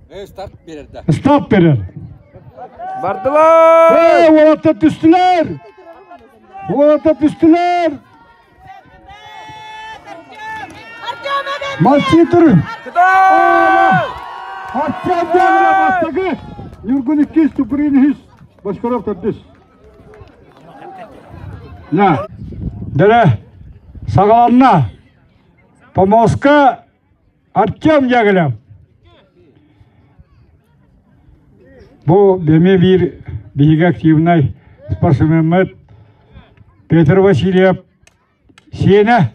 Старт берер да. Старт берер. Бардылар! Эй, уолаттар түстүлэр! Уолаттар түстүлэр! Маститр! Артем Дягилев бастакы! Ньургун иккис, Туприн үһүс, Бочкаров төрдүс. На. Дөрө, саҕаланна. Помоска Артем Дягилев. Бу эмиэ биир биһиги активнай спортсменмыт Петр Васильев сиэнэ.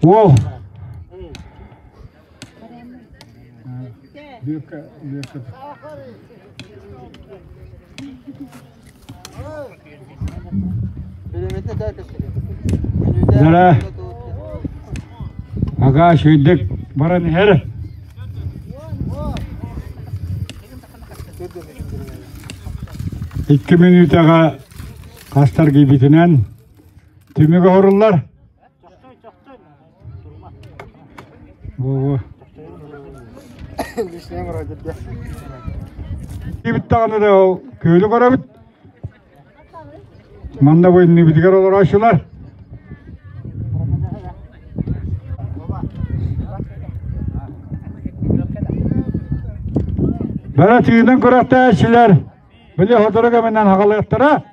Уол. Дара ага шүйдік баран иһэр. Икки мүнүүтэҕэ хастар киирбитинэн түмүк оһоруллар. Бу Киирбит даҕаны да ол күөлү көрөбүт. Манна бу иннибитигэр олорооччулар. Бара тыынан күрэхтээччилэр били сотору кэминэн хаҕалыахтара.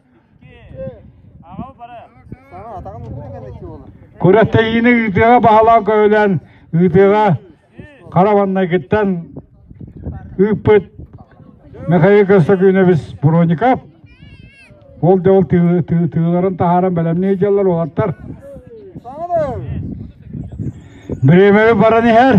Күрэхтэһиини ыытыаҕа баһылаан көһүлээн ыытыаҕа хара маннайгыттан ыыппыт Михаил Константинович Броников ол да ол тыыларын таһааран бэлэмнии дьаллар уолаттар. Бириэмэбит баран иһэр.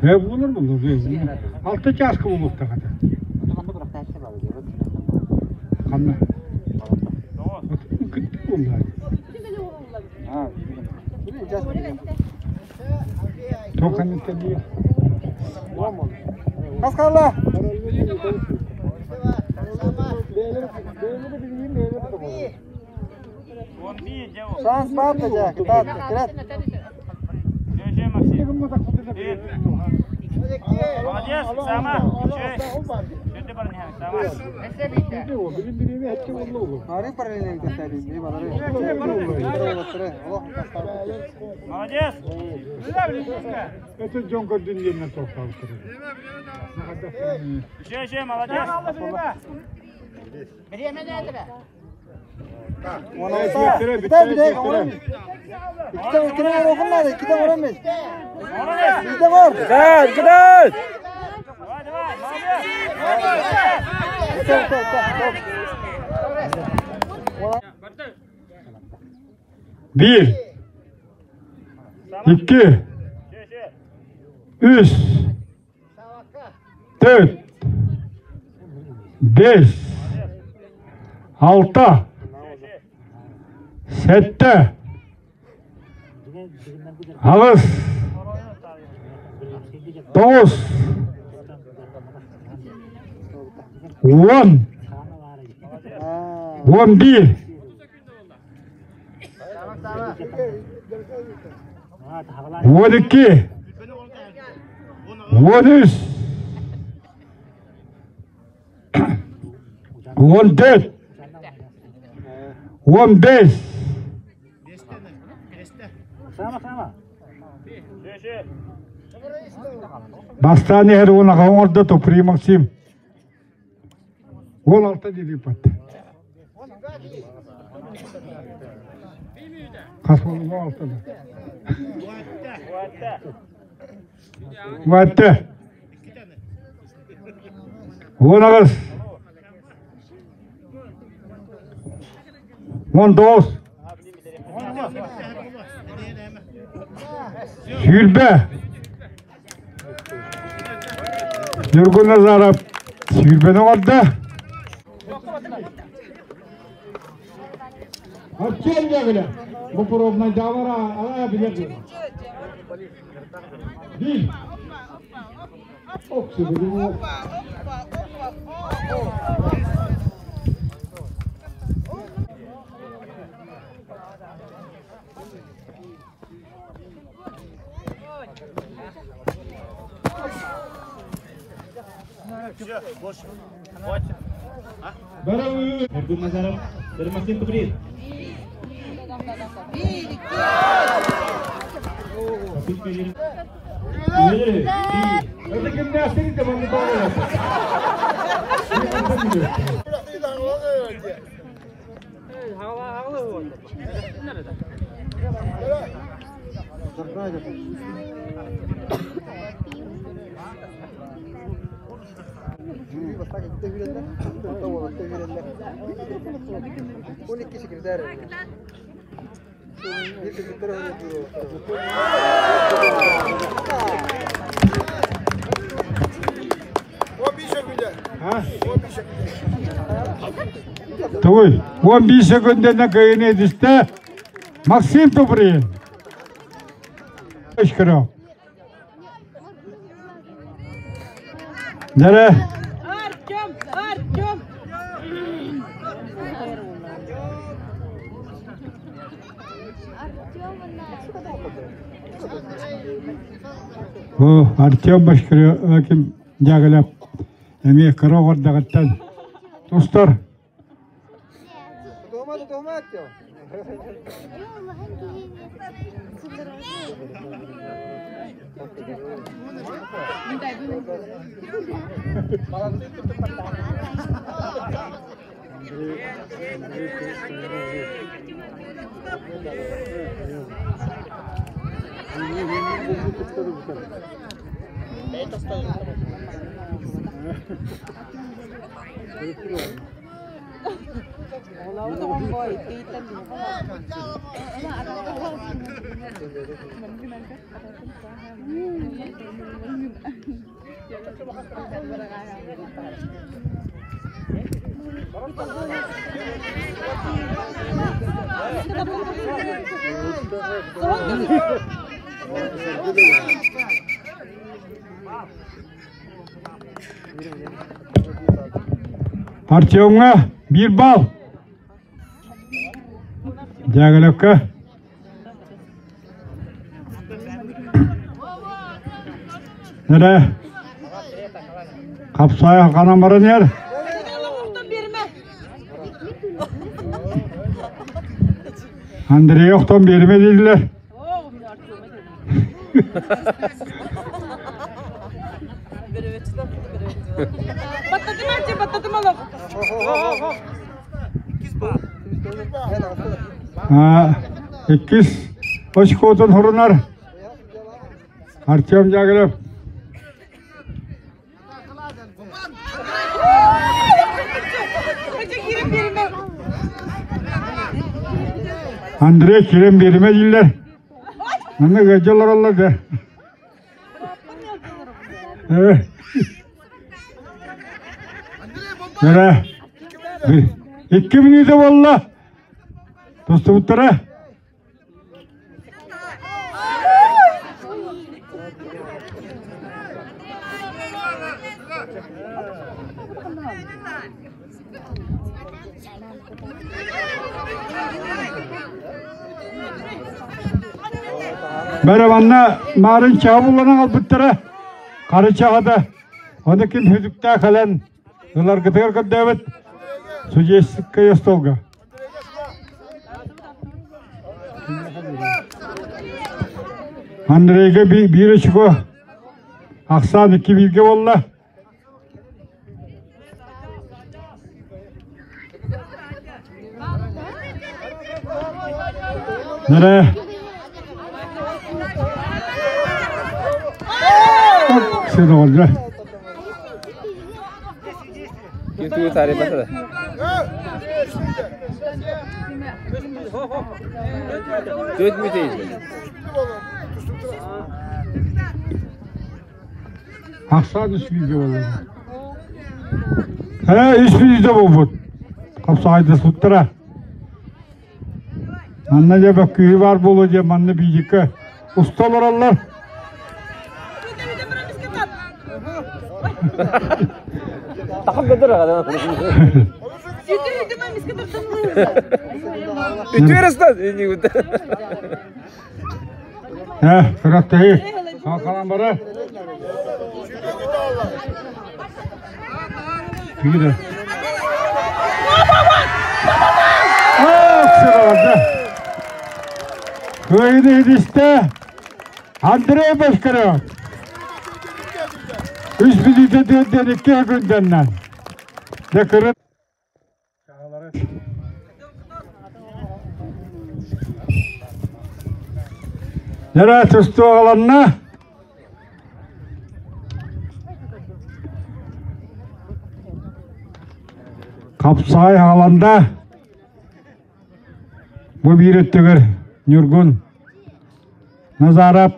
Э буолар буолар. Алта чааска буолуохтаах этэ. Ханна? Кытты буолла. Тоқсан değil. Kas kaldı? Шанс бар да жа, кытаат, кырат. Молодец, Сама. Ары параллельно кастали, не бары. Молодец. Это дьон көрдүн диэннэн тоқталып Еще, еще, молодец. İki tane okunmadı, iki tane oranmış. Bir de var. Кытай, кытай! Давай, давай, молодец. Стоп, стоп, стоп. Bir, iki, üç, dört, beş, алта, сэттэ, аҕыс, тоҕус, уон, 11, 12, 13, 14, 15, Бастаан иһэр уон аҕа оҥордо Туприй Максим. 16 диэбиппат. Хас буолла 16 да. Уатта. 18. 19. 20. Ньургун Назаров 20-ни оҥордо. Артем Дягилев. Бу пробнайдаабар ала билер. Бил. Оксу Ньургун Назаров, Максим Туприн. Это гимнастика, вам не Туй, 15 секундына кыйын эдисте Максим Туприн. Кышкыры. Нере? Артем! Артем! Бу Артем Башкыры ким Дягилев эмиэ кыра оҕордоҕуттан тустар. Артемҥа биир бал. Дягилевка. Нere? Kapsaya kanam баран yer. Андрей охтон берме dediler. Баттатым Артем, баттатым алып. Иккис очкотун хурунар. Артем Дягилев. Андрей кирен берме dediler. Маны гажалар оллар. Evet. Nere? 2 минута болла. Тустубуттара. Бәрі марын чабулана албыттара. Қары чағада. Оны ким хүдүктә халан. Улар гытыр көдөбөт. Судейская столга. Андрейге бир очко. Аксан 2 бирге болла. Нере? Сені oldu. Ким тугу тари басада. Төрт мүтейді. Аксан 3 бирге болла. He, 3 бирде болбут. Капса айда суттара. Манна дьэ бөккүһүү баар буолуо диэн манна биидьиккэ уста олороллор. Э, күрэхтэһии. Халан бара. Киирэ. Кыайыны иһитистэ Андрей Башкарев. Үс бүлүүтэ диэн икки күндэннэн. Дэ кырын Нера тустуоҕаланна. Хапсаҕай хааланда. Бу биир өттүгэр Ньургун Назаров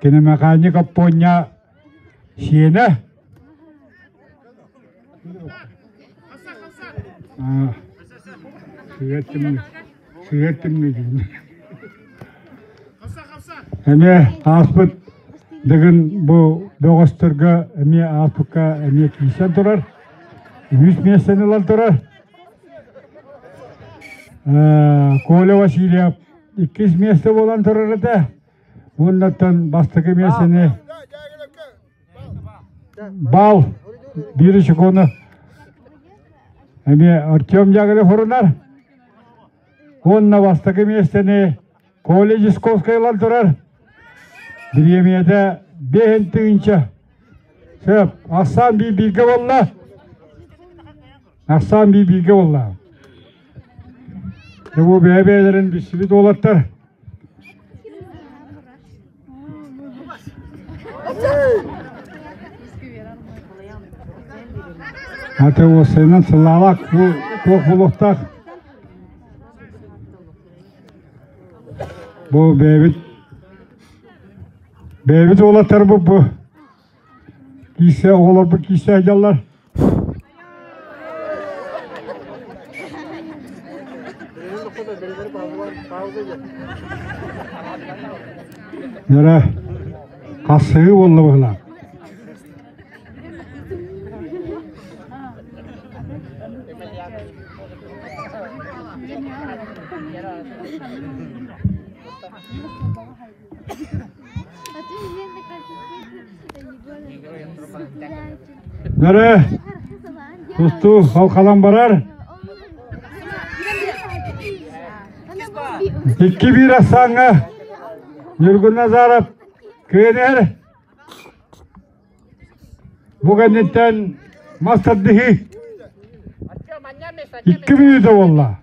киномеханик Оппуонньа сиэнэ Сыа тымныы Эмиэ ааспыт Дыгын бу бөҕөстөргө эмиэ ааспыкка эмиэ киирсэн турар. Үһүс миэстэни ылан турар. Коля Васильев иккис миэстэ буолан турар этэ. Уоннаттан бастакы миэстэни Бал биир секунду. Эмиэ Артем Дягилев урунар. Уонна бастакы миэстэни Коля Дисковскай ылан турар. Бириэмийэтэ биэһин тыһыынча. Сөп. Ахсаан биир бииргэ буолла. Ахсаан биир бииргэ буолла. Бу бэйэ-бэйэлэрин билсибит уолаттар. Аты уоссайынан сылаалаах бу туох буолуохтаах бу бэйэбит бэйэбит уолаттарбыт бу киисэ оҕолорбут киисэ сылдьаллар. Нөрө хасыһыы буолла быһылаах. Нөрө тустуу халхалан барар. Икки биир ахсааҥҥа Ньургун Назаров кыанар. Бу кэнниттэн мас тардыһыы икки мүнүүтэ буолла.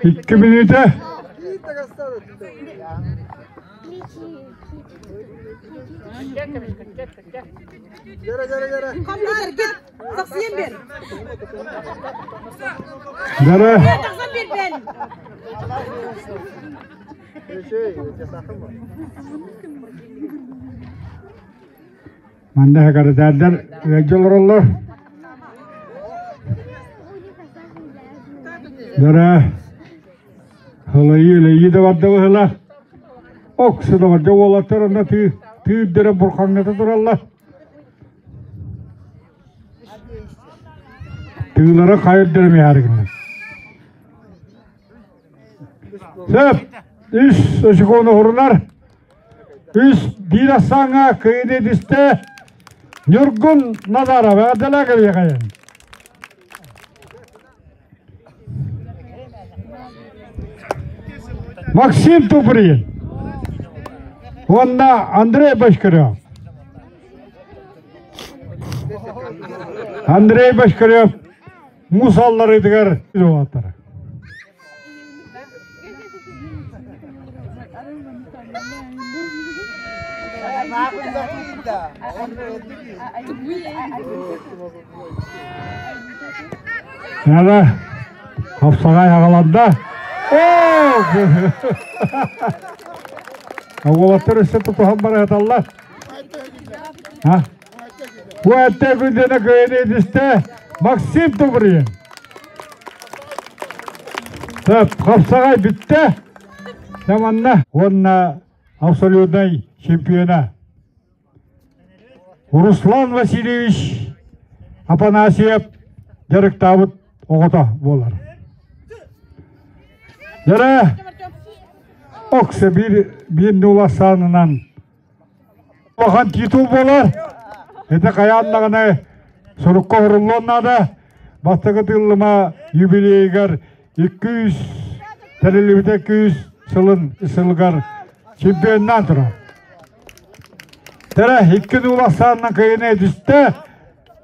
Икки мүнүүтэ. Дара. Манна каратаардар ыалдьа олороллор. Дара ылайыы-ылайыы да барда быһыла. Оксу да барда уолаттар онно тыы тыырдара бурхаҥната тураллар. Тыылара хайырдара миһаарыгыннар. Сөп. Үс очукуону урунар. Үс биир ассааҥҥа кыайыыны түстэ Ньургун Назаров эҕэрдэлээ кэлиэхэйин. Максим Туприн уонна Андрей Бочкарев. Андрей Бочкарев муус алларыытыгар уолаттара. Нара хапсаҕай аҕаланда. Уолаттар өссө тутуһан барыһаталлар. Бу әттэ күндэнэ кыайын этистэ Максим Туприн. Хапсаҕай бүттэ. Дьэ манна уонна абсолютнай чемпиона Руслан Васильевич Афанасьев дьарыктаабыт оҕото буолар. Дьэрэ Окса биир биир нула саанынан улахан титул буолар. Это хайаан даҕаны сурукка оһоруллуон наада. Бастакы тыыллыма юбилейыгар 200 тэриллибитэ 200 сылын сылыгар чемпионнаан турар. Тэрэ икки нула саанынан кыайыны түстэ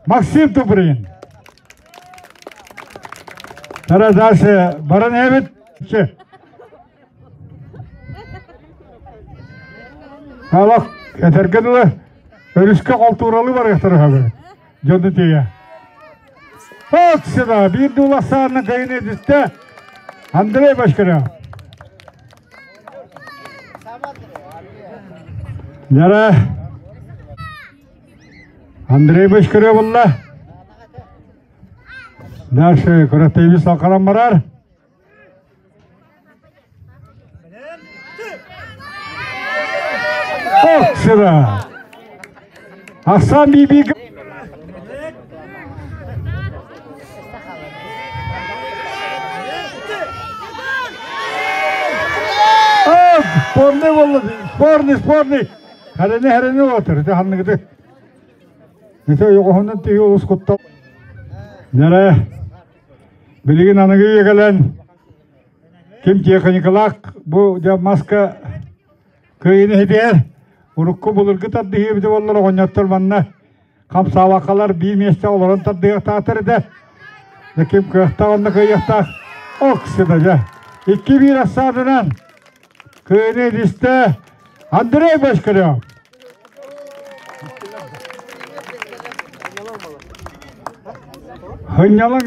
Максим Туприн. Тэрэ дальше баран эбит. Алах этэргэ дылы өрүскэ холтууралыы барыахтара үһү дьону тиийэ. Оксина биир дуулах саанна кайын эдистэ Андрей Башкарев. Яра Андрей Башкарев булла. Дальше күрэхтэһии салҕанан барар. Оксина! Ахсан Биби Спорный болла, спорный, спорный. Хәрәне хәрәне отыр, ханныгыты. Ити оҕоһунан тиһи олус куттал. Нэрэ Билигин аныгы үйэ кэлэн ким техникалаах бу дьэ маска кыайыны иһитиэр урукку былыргы тардыһыы эбитэ буоллар оҕонньоттор манна хамсаабаккалар биир миэстэ олорон тардыһыахтаахтар этэ. Дьэ ким кыахтаах онно кыайыахтаах оксида дьэ. 2-1 ассаатынан кыайыны илистэ Андрей Башкарев. Хынньалаҥ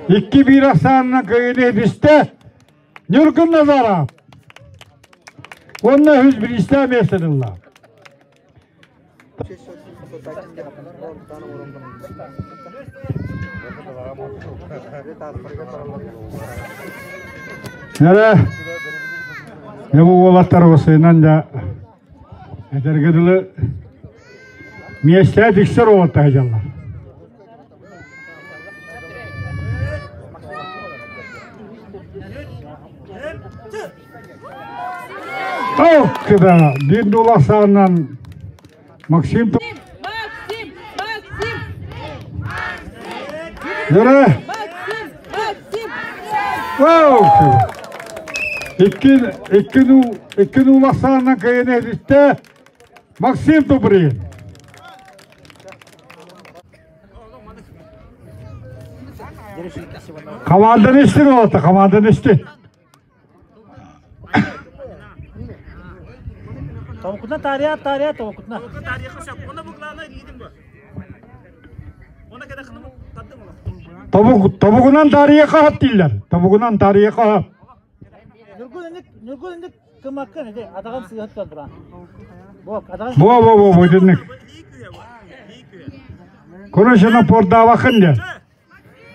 2-1 ахсаанынан кыайыыны ситистэ Ньургун Назаров. Уонна үһүс бириистээх миэстэни ылла. Нэрэ, дьэ бу уолаттар осыынан да этэргэ дылы миэстэ тиксэр уолаттар сылдьаллар. Толкуда биир дуулах саҕанан Максим Максим! Максим! Юра! Максим! Максим! Вау! Икки икки нуу икки нуулах саҕанан кыайан иһиттэ Максим Туприн. Команданы истин олота, команданы истин. Тобукутна таарыйа таарыйа тобукутна. Тобук, тобугунан таарыйа хаһап дииллэр. Тобугунан таарыйа хаһап. Ньургун инник Ньургун инник кымаккын ити атаҕын сыыһа туран. Бо атаҕын Во во во во итинник. Короче, пордаабаккын диэн.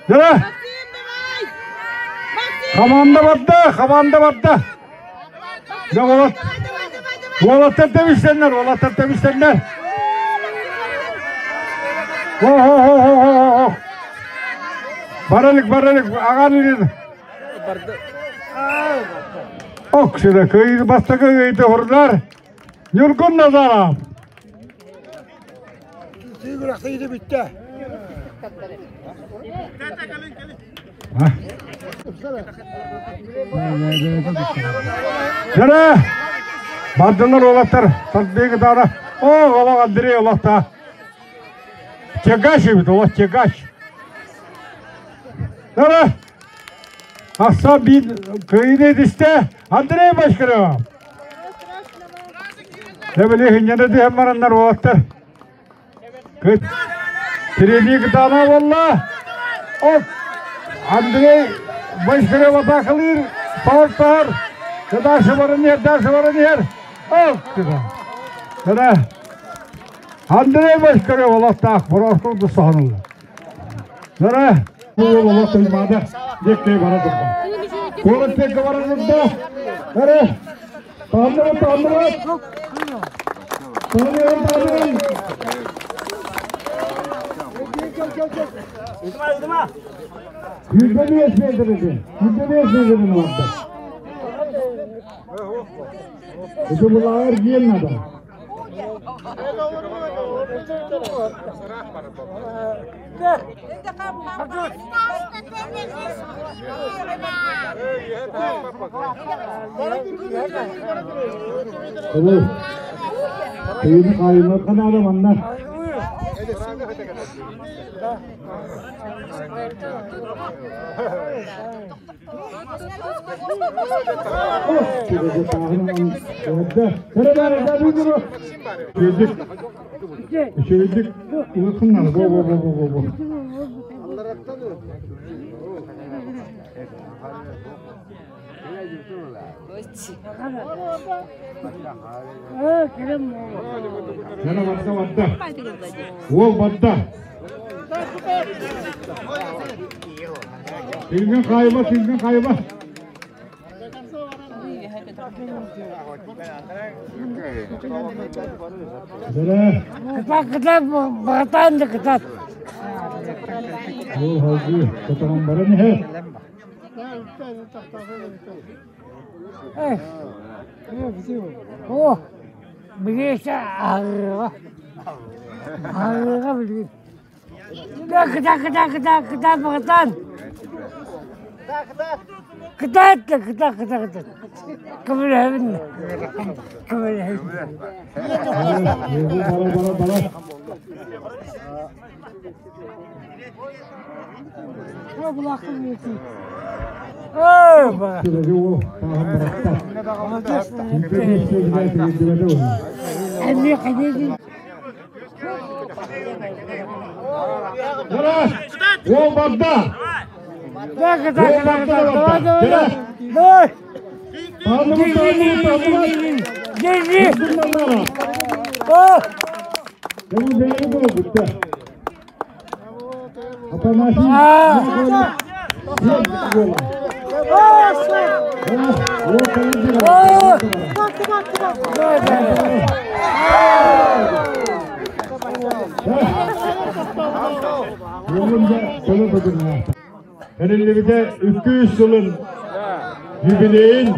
Дьэ, Максим, давай! Максим! Команда барда, команда барда. Дьэ, уолат, Давай, давай, давай, давай! уолаттар тэбистэннэр, уолаттар тэбистэннэр. О-хо-хо-хо-хо-хо. Баралык, баралык, аҕан илин. Оксина, кыйы бастакы ыйды хурдар. Ньургун Назаров. Сыгырахтыйды бүттэ. Дьэрэ! Бардылар уолаттар, тардыы кытаана. О, олох Андрей олохта. Тягач эбит, олох тягач. Дьэрэ! Ахса биир кыайыыны этистэ Андрей Башкарев. Дьэ, хинньэнэ түһэн бараннар уолаттар. Тирэнии кытаана буолла. Оп! Андрей Башкарев атаакалыыр. Паар-паар. Дальше баран иһэр, дальше баран иһэр. Оп! Дьэ, Андрей Башкарев олохтоох борооску соһонулла. Дьэ, Уол олох Туймаада диэккэ бара турда. Куорат диэккэ бара турда. Эрэ. Таһыннаран, таһыннаран. Таһыннаран, таһыннаран. 105 метрede. 105 метрede vardı. Ити булаар диэн надо. Улуу Тыыны хаайымыахха наада манна. Үчүгэйдик ылыкыннар бо бо бо бо бо Yana барда барда. Уол барда. Тилген хайба, тилген хайба. Кытат, кытат, братан да кытат. Ол халгы, кытаган баран иһэр. О, билиэсэ аһарыга. Аһарыга билигин. Кытат, кытат, кытат, кытат, братан. Кытат, кытат, кытат, кытат. Көмөлөһөбүн. Көмөлөһөбүн. Бара, бара, бара. Уол барда! Уол барда барда! Афанасий! Тэриллибитэ 200 сылын юбилейин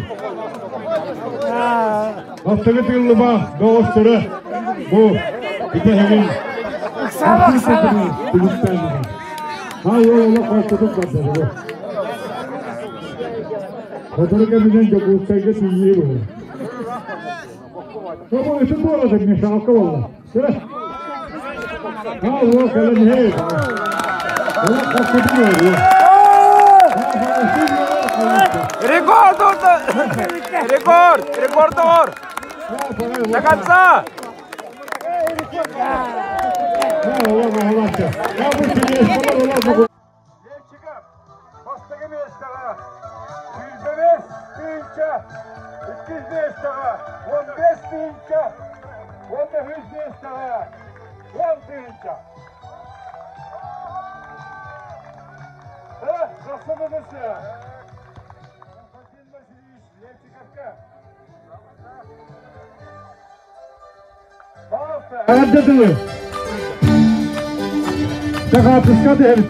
бастакы тыыллыба доҕосторо бу бүтэһигин Ай ол олох холкутук барда Сотору кэминэн Дьокуускайга тиийии буолла. Тобу ити буолла мешалка буолла. Аа уол кэлэн иһэй. Олох холкутук буолла. Рекорд! Рекорд! Рекорд оҥор! До конца! Бастакы миэстэҕэ 105 тыһыынча, иккис миэстэҕэ 15 тыһыынча уонна үһүс миэстэҕэ 10 тыһыынча. Хасса да Константин Васильевич Левчиковка. Эҕэрдэ тылы. Сахаатыска түһэбит.